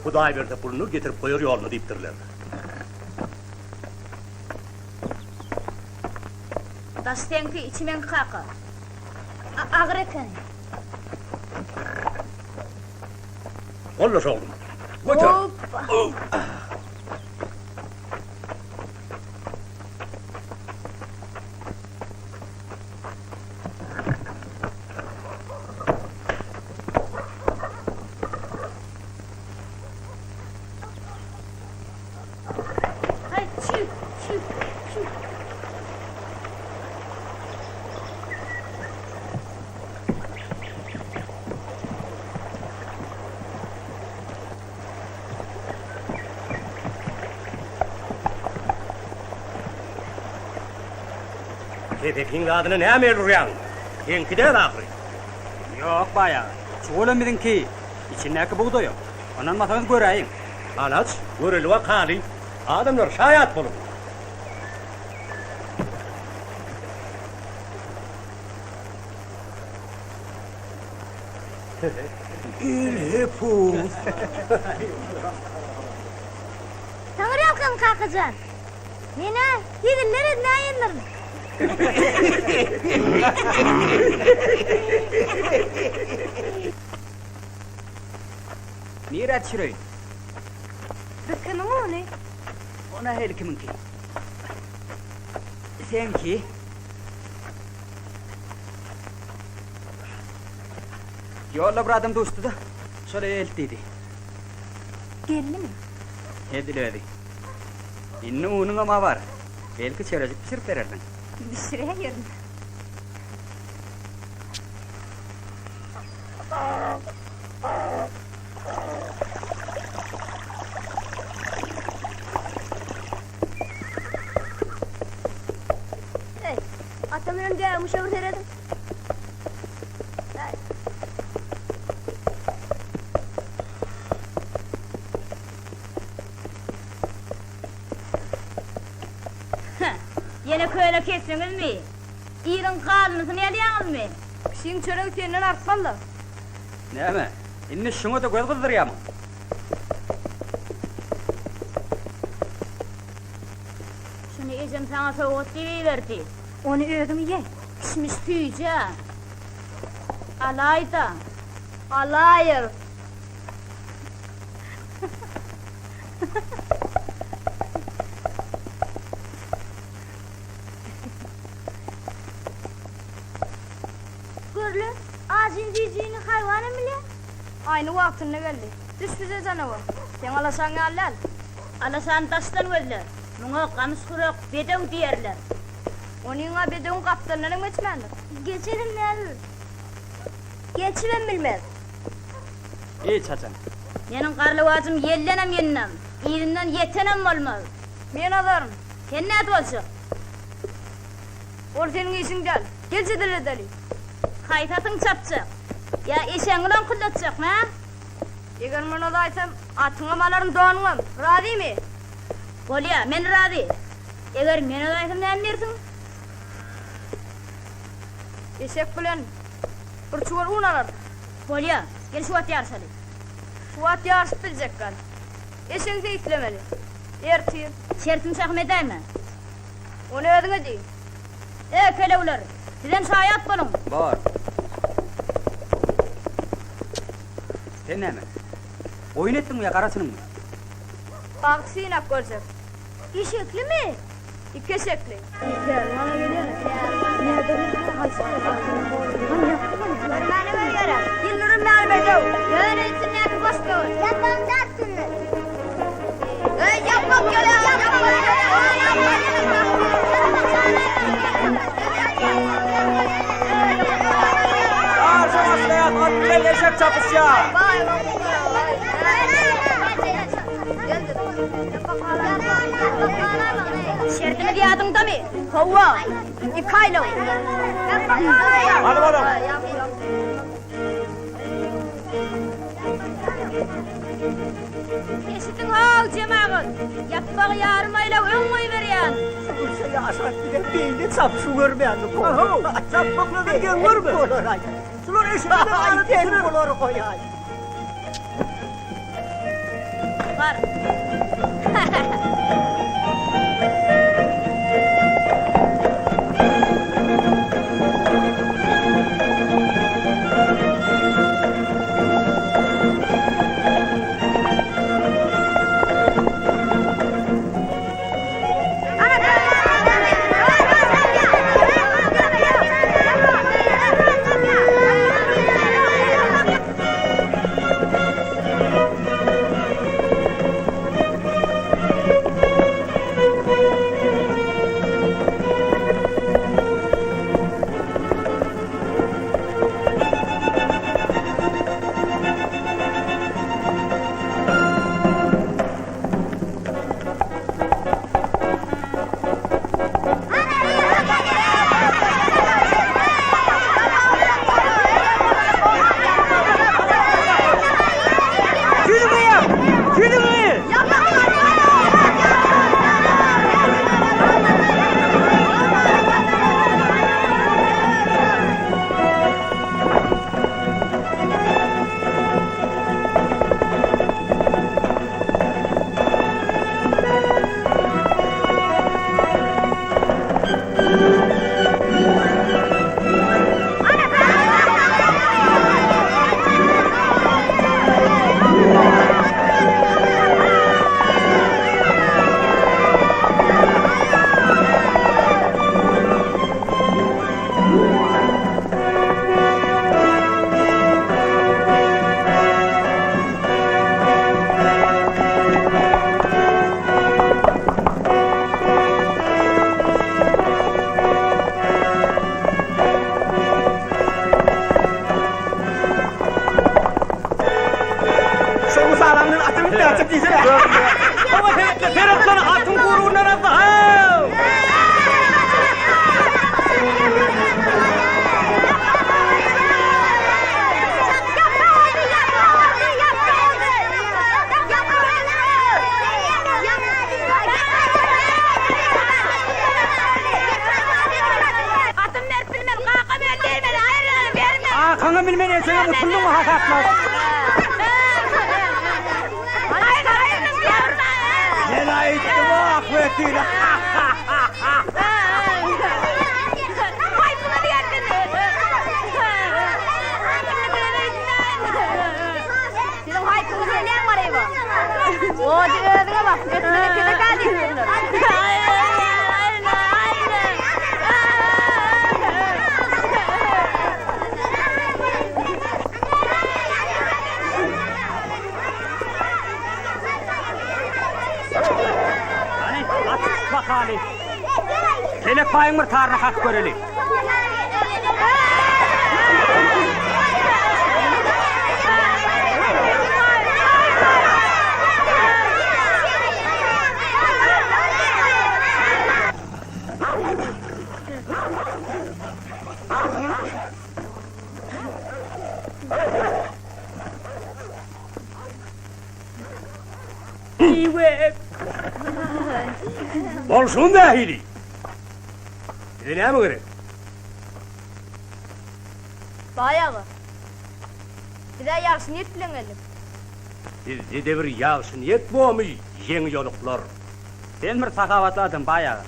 Hudaý berse puluny getirip goýar ýoluna diýipdirler. Daş seňki, içi meňki kaka. Agyr ekeni. Gollaş oglum. Göter. Hoppa. Haý, çü, çü, çü. Kesekiň zadyna näme el urýaň? Seňki däl ahyry. Ýok, baý aga. Çuwalam biziňki. Içindäki bugdaýam. Ynanmasaňyz göräýiň. Hanaç, göreli wakaly. Adamlar, şaýat boluň. Ilhepus. Taňryýalkasyn kakajan. Men-ä heziller edinäýendirin. Nirä düşüreýin? Bu kimiň ony? O nähili kimiňki? Seňki. Ýolda bir adam duşdy-da, şol öýe elt diýdi. Geldimi? Edil özi. Indi unuňam-a bar. Belki çörejik bişirip berersiň. Bişiräýerin. Eý, ata münen gäwmişe bir serediň. Eý. Heh, ýene köne kesdiňizmi? Iliň galynysyny alýaňyzmy? Kişiň çöregi senden artmaz-la. Näme, indi şuňa-da göz gyzdyrýamyň? Şuny ejem saňa sowgat diýip iberdi. Ony özüň iýäý. Kişmiş süýji-ä. Alaý-da. Alaýyr. Görle, ajyny süýjüni haýwanam bilýär. Aýny wagtynda geldi. Düş bize janawar. Seň alaşaň ýaly däl. Alaşany daşdan gözle. Muňa gamyş gurak bedew diýerler. Onyň-a bedewiň gapdalyndanam geçmändir. Geçenem däldir. Geçibem bilmez. Hiç haçan. Meniň garlawajym ýeldenem ýyndam. Yzyndan ýetenem bolmaz. Men azaryn. Sen nädip boljak? Ol seniň işiň däl. Gel jedel edeli. Haýsy atyňy çapjak? Ýa eşegiňi loňkuldatjakmy, a? Eger men ozaýsam, atyňam alaryn, donuňam. Razymy? Bolýa, men razy. Eger men ozaýsam näme diýersiň? Eşek bilen bir çuwal un alarsyň. Bolýa, gel şu wagt ýaryşaly. Şu wagt ýaryşyp biljek däl. Eşegi seýislemeli. Ertir. Şertimi şahym edäýme. Ony özüňe diý. Eý, kelewler, sizem şaýat boluň! Bor. Sen näme? Oýun etdiňmi ýa gara çynyňmy? Bagty synap görjek. Eşeklimi? Iki eşekli. Görmäne göz gerek. Ýyldyrym ýaly bedew. Ýöne içindäki boş böwür. Ýapbagyň dartgynly. Eý, ýapbak gelýär, ýapbak Ýaryşa başlaýas, at bilen eşek çapyşýar. Şertimiz ýadyňdamy? Hawa, iki aýlaw. Hany balam. Eşidiň-how, jemagat! Ýapbagy ýarym aýlaw öň goýberýän. Şunça ýaşap giden beýle çapyşy görmändik. Ahow, çapmaklary geň görme. Şular eşekden galyp bitirer. Bulary goýaý. Bar. Ataňam bilmen, ejeňem utuldyňmy hasaplap? Men aýtdym ahbetin. Siziň haýpyňyz näme bar eýwa? Ody özüňe bak, ötmene tezek-ä diýipdirler. Hany, aç bakaly. Kelek baýyň bir taryny kakyp göreli. Bolşuň nähili? Size näme gerek? Baý aga, biz-ä ýagşy niýet bilen geldik. Sizde-de bir ýagşy niýet bormy, ýeňiýoluklar? Sen bir sahawatly adam, baý aga.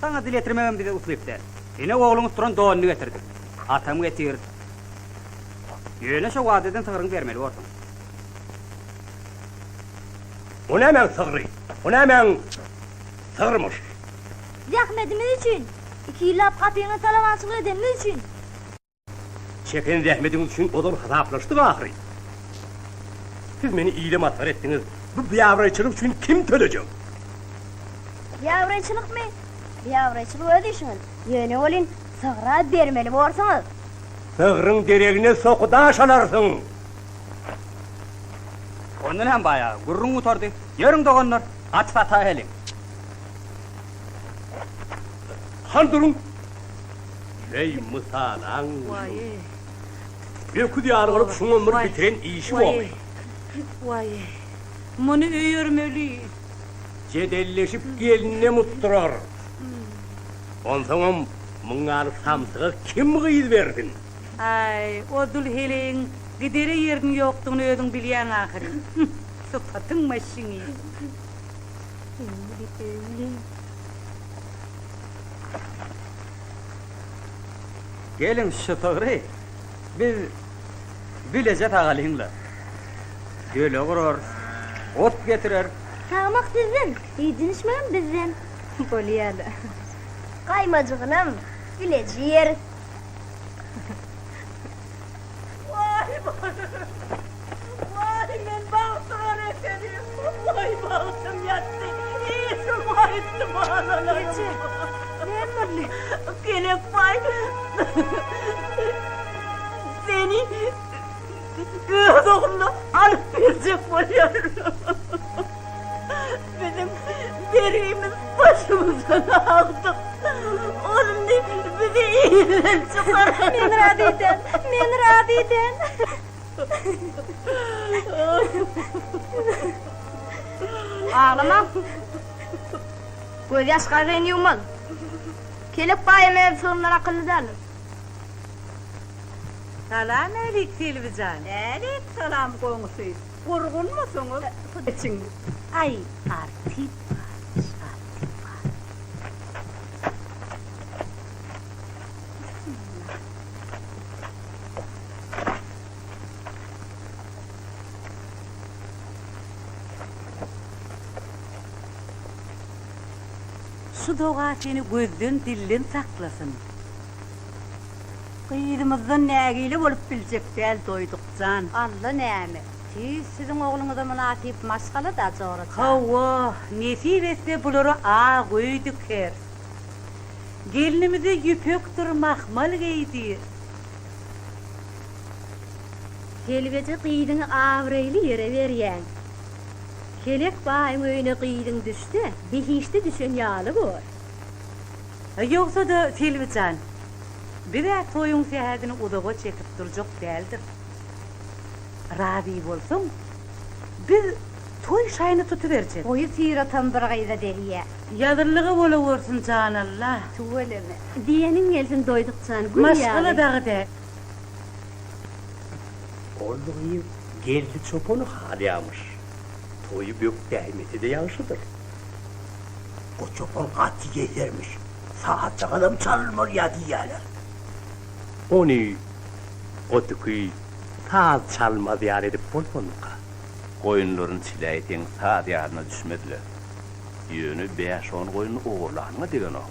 Saňa dil ýetirmegem bize uslyp däl. Ine ogluň utduran donuny getirdik. Atam getir. Ýöne şo wada eden sygryňy bermeli borsuň. O nämäň sygry? O nämäň sygrymyş? Zähmetimiz üçin, iki ýyllap gapyňa talabançylyk edenimiz üçin. Çeken zähmetiňiz üçin ozal hasaplaşdyk ahyry. Siz meni ile masgara etdiňiz. Bu biabraýçylyk üçin kim tölejek? Biabraýçylykmy? Biabraýçylyk öz işiňiz. Ýöne welin, sygra bermeli borsuňyz. Sygryň deregine soky daş alarsyň. Ondan hem baýagy gürrüň gutardy. Ýörüň doganlar, at sataýalyň. Han duruň! Eý, mysalaň şul. Öküz ýaly bolup şuňam bir bitiren işi bormy? Waý, muny öýermeli. Jedelleşip gelninem utdurar. Onsoňam muň ýaly samsyga kim gyz bersin? Aý, o dul heleýiň gidere ýeriniň ýokdugyny özüň bilýäň ahyryn. Sypatyň maşyny. Geliň şu sygry biz bileje sagalyň-la. Döle gurarys, ot getireris. Sagmak sizden, iýdinişmegem bizden. Bolýa-da. Gaýmajygynam bileje iýeris. Waý Waý men bagtygara ekenim. Waý bagtym ýatdy. Işim gaýtdy balalarym. Eje, näme boldy? Kelekbaý seni öz ogluna alyp berjek bolýar. Biziň bergimiz başymyzdan agdyk. Ol indi bizi ilden çykarar. Men razy däl, men razy däl. Aglama. Gözýaş garryny ýuwmaz. Kelek baýam öz sygryndan akylly däldir. Salam älik Selbi jan. Älik salam goňşy. Gurgunmysyňyz? Geçiň. Aý, artip barmyş, artip bar. Bismillah. Şu doga seni gözden-dilden saklasyn. Gyzymyzdan nägile bolup biljek däl Doýduk jan. Alla näme, tüýs siziň ogluňyza mynasyp maşgala-da, jora jan. Hawa, nesip etse bulara ak öý dikeris. Gelnimize ýüpekdir mahmal geýdir. Selbeje gyzyňy abraýly ýere berýäň. Kelek baýyň öýüne gyzyň düşse, behişde düşen ýaly bor. Ýogsa-da, Selbi jan, biz-ä toýuň sähedini uzaga çekip durjak däldiris. Razy bolsaň, biz toý şaýyny tutuberjek. Goýy syratam bir gyza degýä. Ýazyllygy bolawersin, jan Alla. Tüweleme. Diýeniň gelsin Doýduk jan, gül ýaly. Maşgala dagy däl. Ol gyz Geldi çopany halaýamyş. Toýy bökdäýmese-de ýagşydyr. O çopan gaty ýesermiş. Sazjagazam çalynmalýa diýýäler. Ony otüki saz çalmaz ýaly edip bolsamyka? Goýunlaryny çiläýseň saz ýadyna düşmez-le. Ýöne bäş-on goýun ogurlanyňa degenok.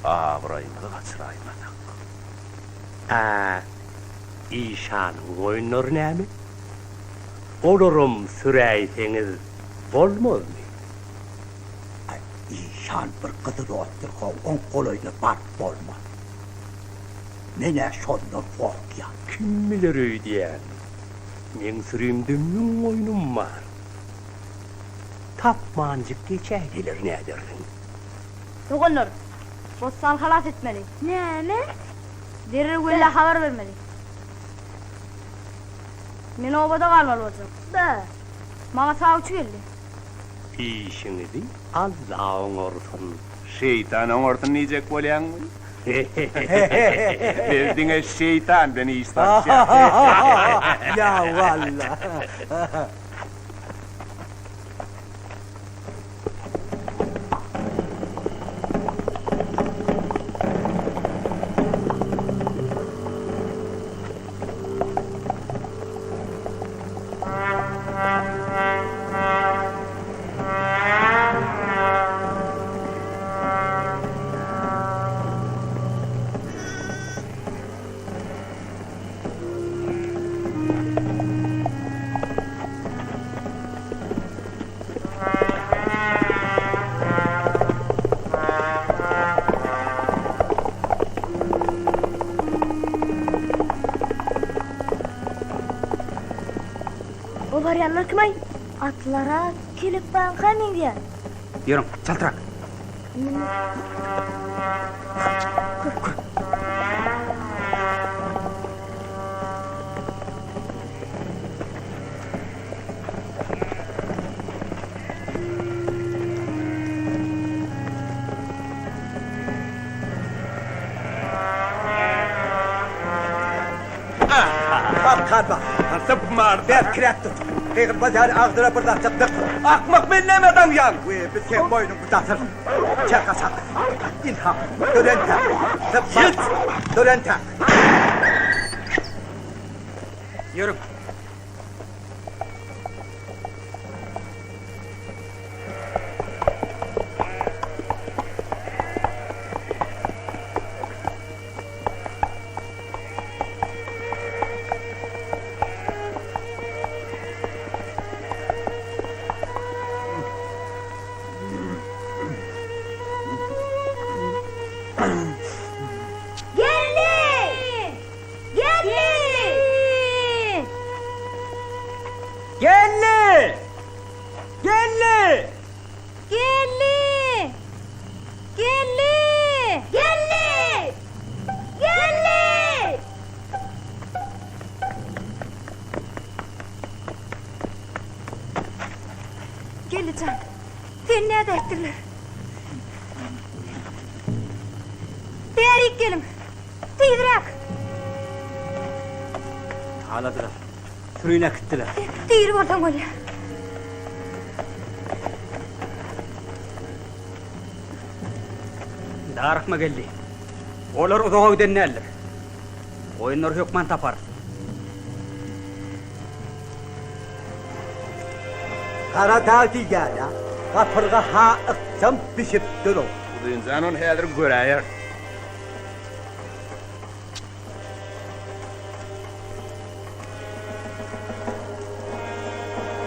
Abraýymyzy gaçyraýmasak. Ä, işanyň goýunlary näme? Olaram süräýseňiz bolmazmy? Aý, işan bir gyzyl otdur how, oň golaýyna baryp bolmaz. Men-ä şondan gorkýan. Kim biler öýdýän, meň sürimde müň goýnum bar. Tapmanjyk geçäýseler nädersiň? Doganlar, Bossany halas etmeli. Näme? Derrew Wellä habar bermeli. Men obada galmaly boljak. Bä! Maňa sawçy geldi. Işiňizi Alla oňarsyn. Şeýtan oňarsyn diýjek bolýaňmy? Biz diňe şeýtan bilen iş salyşýas. Ýa walla. O barýanlar kim-aý? Atlara kelekbaňka meňzeýär. Ýörüň, çaltrak. Bak, bak. Sypmar. Berkiräk tut. Gygyrmaz ýaly agzyna bir zatjyk dyk. Akmak men nämä daňýaň? We, biz seň boýnuňy dasarys. Çek aşak. Ynha, dur entäk. Sypma. Ýet! Dur entäk. Ýörüň. Geldi! Geldi! Geldi! Geldi! Geldi! Geldi! Geldi! Geldi! Geldi jan, seni nädäýipdirler? Bärik geliň! Tizräk! Taladylar. Sürüni äkitdiler. Diri bolsaň bolýar. Darykma geldi. Olar uzaga giden däldir. Goýunlary hökman taparys. Gara dag diýýän-ä, gapyrga ha ykjam bişip dur-ow. Uzynjan ony häzir göräýer.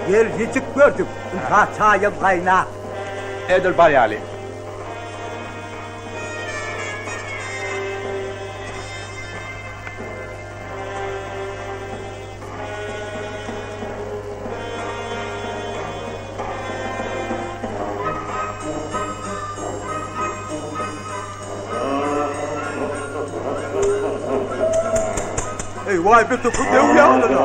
Gel niçik gördüň, ynha çaýam gaýnap. Edil bar ýaly. Eý waý bir topuk döw ýalyna.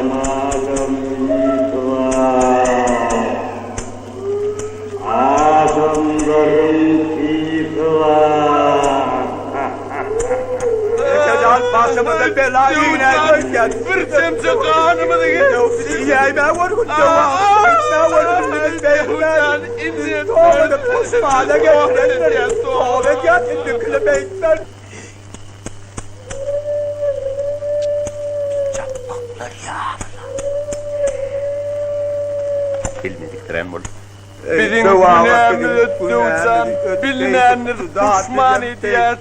Adamlaryň keýpi bar. Ekejan başymy. Başymyza bela inäýdi öýdýän. Bir çemçe ganymyzy geçdi. Iýäýmä bolgun, döwä bolgun, beýtmän. Toba edip puşmana getirendir. Toba edýän, indikini beýtmen. Japbaklar ýalyna. Bilmedikdirem bol. Biziň günämiz ötdüwjan, bilmändir duşman edýär.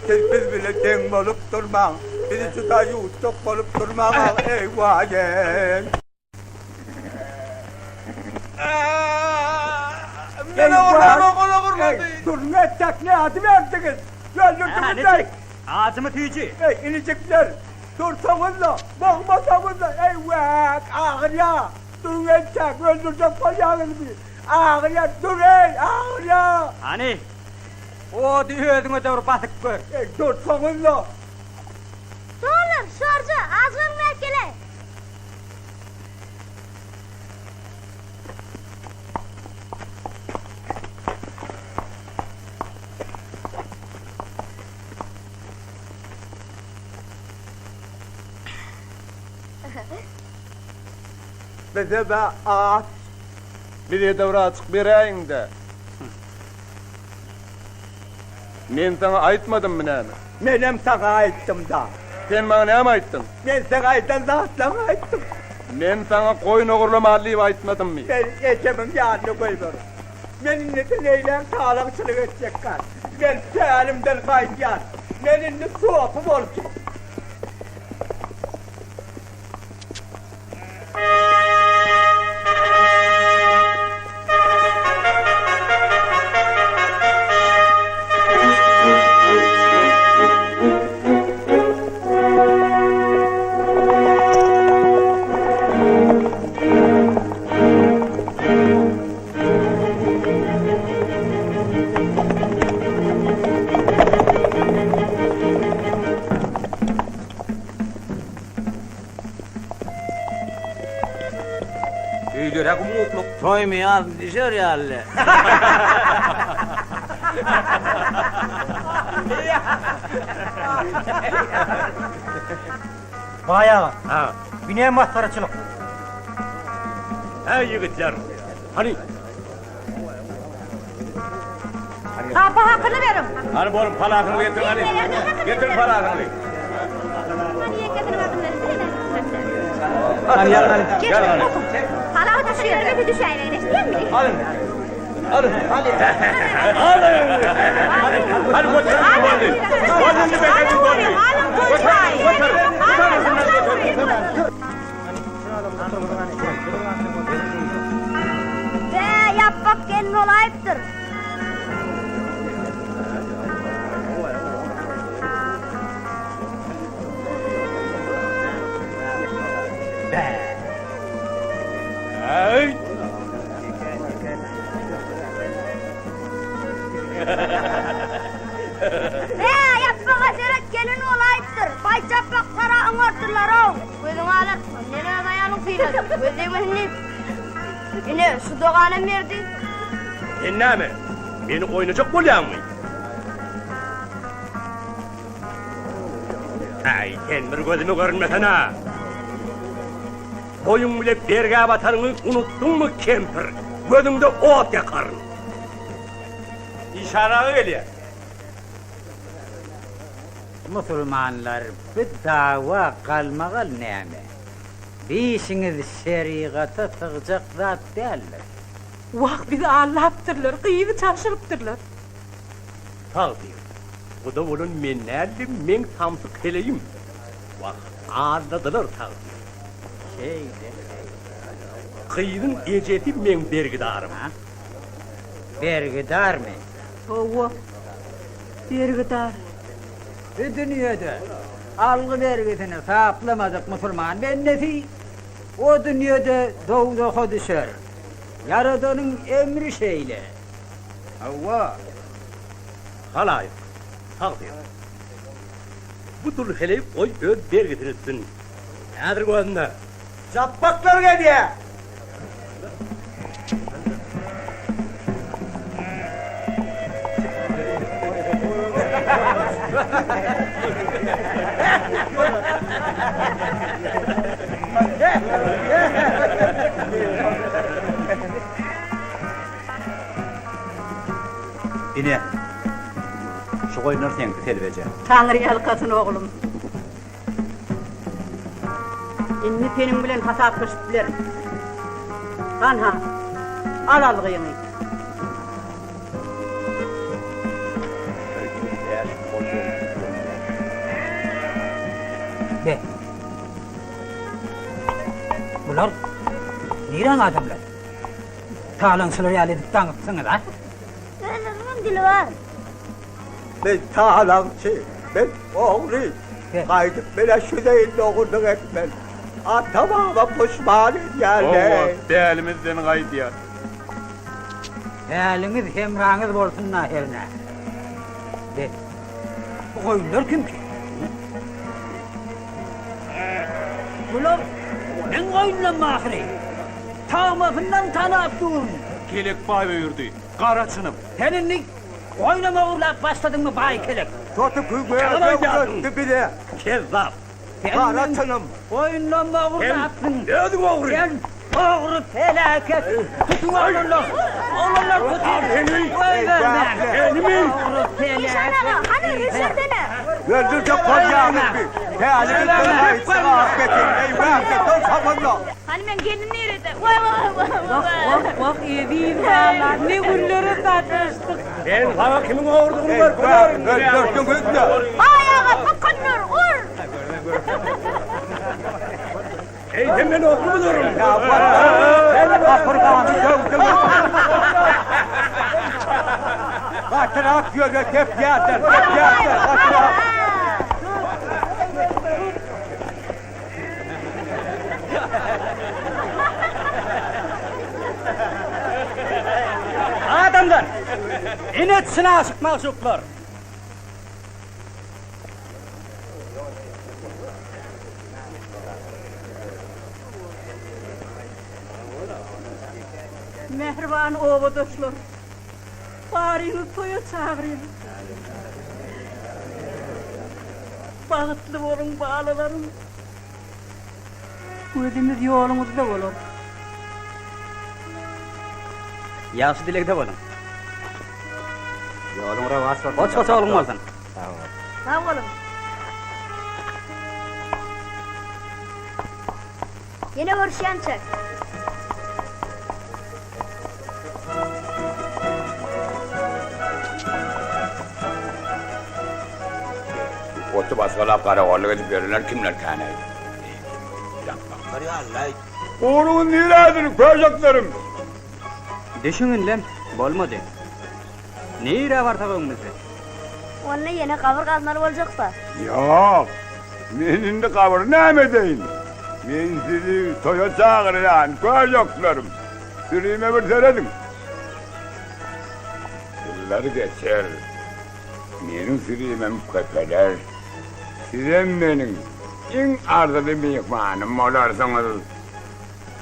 Siz biz bile deň bolup durmaň, bizi juda ýuwutjak bolup durmaň, eý waý-eý! Men ogurlamok, ol ogurlady. Duruň entek nädiberdiňiz? Öldürdiňiz-eý! Ajymy süýji? Eý, inijikler, dursaňyz-da, bogmasaňyz-da, eý wäk, agyrýa! Duruň entek, öldürjek bolýaňyzmy? Agyrýa, dur-eý, agyrýa! Hany, ody özüňe-de bir basyp gör. Eý, dursaňyz-da! Doganlar, şorja, ajygyň mäkele! Bize-de aç. Bize-de bir açyk beräýiň-dä. Men saňa aýtmadymmy näme? Menem saňa aýtdym-da. Sen maňa näme aýtdyň? Men saňa aýdan zatlaryňy aýtdym. Men saňa goýun ogurlamaly diýip aýtmadymmy? Meni ejemiň ýanyna goýber. Men indi neýläň talaňçylyk etjekkäm. Men pälimden gaýdýan. Men indi sopy boljak. Öýlere gum-gukluk. Toýmy ýazmy düşer ýaly. Baý aga, bu näme masgaraçylyk? Häý, ýigitler, hany. Hapa hakyny beriň. Hany boluň, palasyňyzy getiriň, hany. Getiriň palasyňyzy. Hany ýeňňesiniň adyny beriň, diýene. Hany, ýa, hany. Gel, otur. Palawy taşybermese düşäýmegin, eşitýäňmi? Alyň. Alyň. Alyň. Hany, göteriň, boldy. Boldy, indi beterdi, boldy. Göteriň, göteriň. Göteriň, göteriň. Bä, ýapbak gelin bolaýypdyr. Bä, ýapbaga seret, gelin bolaýypdyr. Baý japbaklara oňartdylar-ow. Gözüň alartma, men öz aýalyň syladym, göz degmesin diýip. Ine, şu doganam berdi. Sen näme, meni oýnajak bolýaňmy? Äý, sen bir gözüme görünmesene! Toýuň bile bergä batanyňy unutdyňmy, kempir? Gözüňde ot ýakaryn! Işan aga gelýär. Musulmanlar, bu dawa galmagal näme? Bi işiňiz şerigata sygjak zat däldir. Wah, bizi aldapdyrlar, gyzy çalşyrypdyrlar. Tagsyr, guda bolan men däldim, meň samsyk heleýim. Wah, aldadylar tagsyr. Şeýle. Gyzyň ejesi meň bergidarym. Bergidarmy? Hawa, bergidar. Bu dünýede algy-bergisini saplamadyk musulman bendesi o dünýede dowzaha düşer. Ýaradanyň emri şeýle. Hawa. Halaýyk, tagsyr. Bu dul heleý goý öz bergisini ütsün. Häzir gözünde. Japbaklar gelýär! Ine, şu goýunlar seňki, Selbi eje. Taňry ýalkasyn, oglum. Indi seniň bilen hasaplaşyp bilerin. Hanha, al algyňy. Be. Bular niräň adamlary? Talaňçylar ýaly edip daňypsyňyz-a? Özleriniňem dili bar. Men talaňçy, men ogry. Gaýdyp menä şu zeýilli ogurlyk etmen. Ata-baba puşman edýärler. Hawa, dälimizden gaýdýar. Päliňiz hemraňyz bolsun-da hernä. Be, bu goýunlar kimki? Bular meň goýunlarym ahyry. Tagmasyndan tanap durun. Kelek baý öýerdi. Gara çynym. Sen indi goýnam ogurlap başladyňmy, baý kelek? Toty Ýalan aýdýarsyň. öwretdi bize. Kezzap. Gara çynym. Goýunlam ogurlapsyň. Sen özüň ogry. Sen ogry peläket. Tutuň oglanlar. Oglanlar tutuň. Goýbermäň. Senimi? Ogry peläket. Işan aga, hany ürüşersene. Öldürjek bolýaňyz bi. Päliňiz bir gaýtsa alyp getir. Eý, wähde, dur şoňunda. Hany meň gelnim nirede? Waý waý waý Wah wah wah eziz balam ne günlere sataşdyk. Men saňa kimiň ogrudygyny görkezerin. Öldürdiňiz-de. Baý aga bykyndyr, ur! Eýsem men ogrumydyryn? Gapyrgany döwdüňiz. Gatyrak ýöne depýärler, depýärler, gatyrak. Adamlar! Ine çyn aşyk-magşuklar! Mähriban obadaşlar! Baryňyzy toýa çagyrýan. Bagtly boluň, balalarym! Gözümiz ýoluňyzda bolar. Ýagşy dilegde boluň. Ýoluň rowaç bolsun. Hoş-hoş ogluň bolsun. Sag bol. Sag boluň. Ýene görüşýänçäk. Oty basgylap garagolluk edip ýörenler kimlerkäneý? Ýapbaklar ýaly-laý. Ugruňyz nirädir, köşeklerim? Düşüň indem, bolmady. Nirä barsak öňümizde. Onda ýene gabyr gazmaly boljakda. Ýok, men indi gabyry näme edeýin? Men sizi toýa çagyrýan, köşeklerim. Sürime bir serediň. Ýyllar geçer, meniň sürimem köpeler. Sizem meniň iň arzyly myhmanym bolarsyňyz.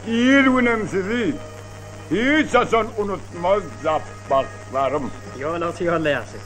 Il-günem sizi hiç haçan unutmaz Japbaklarym. Ýolagçy ýolda ýagşy.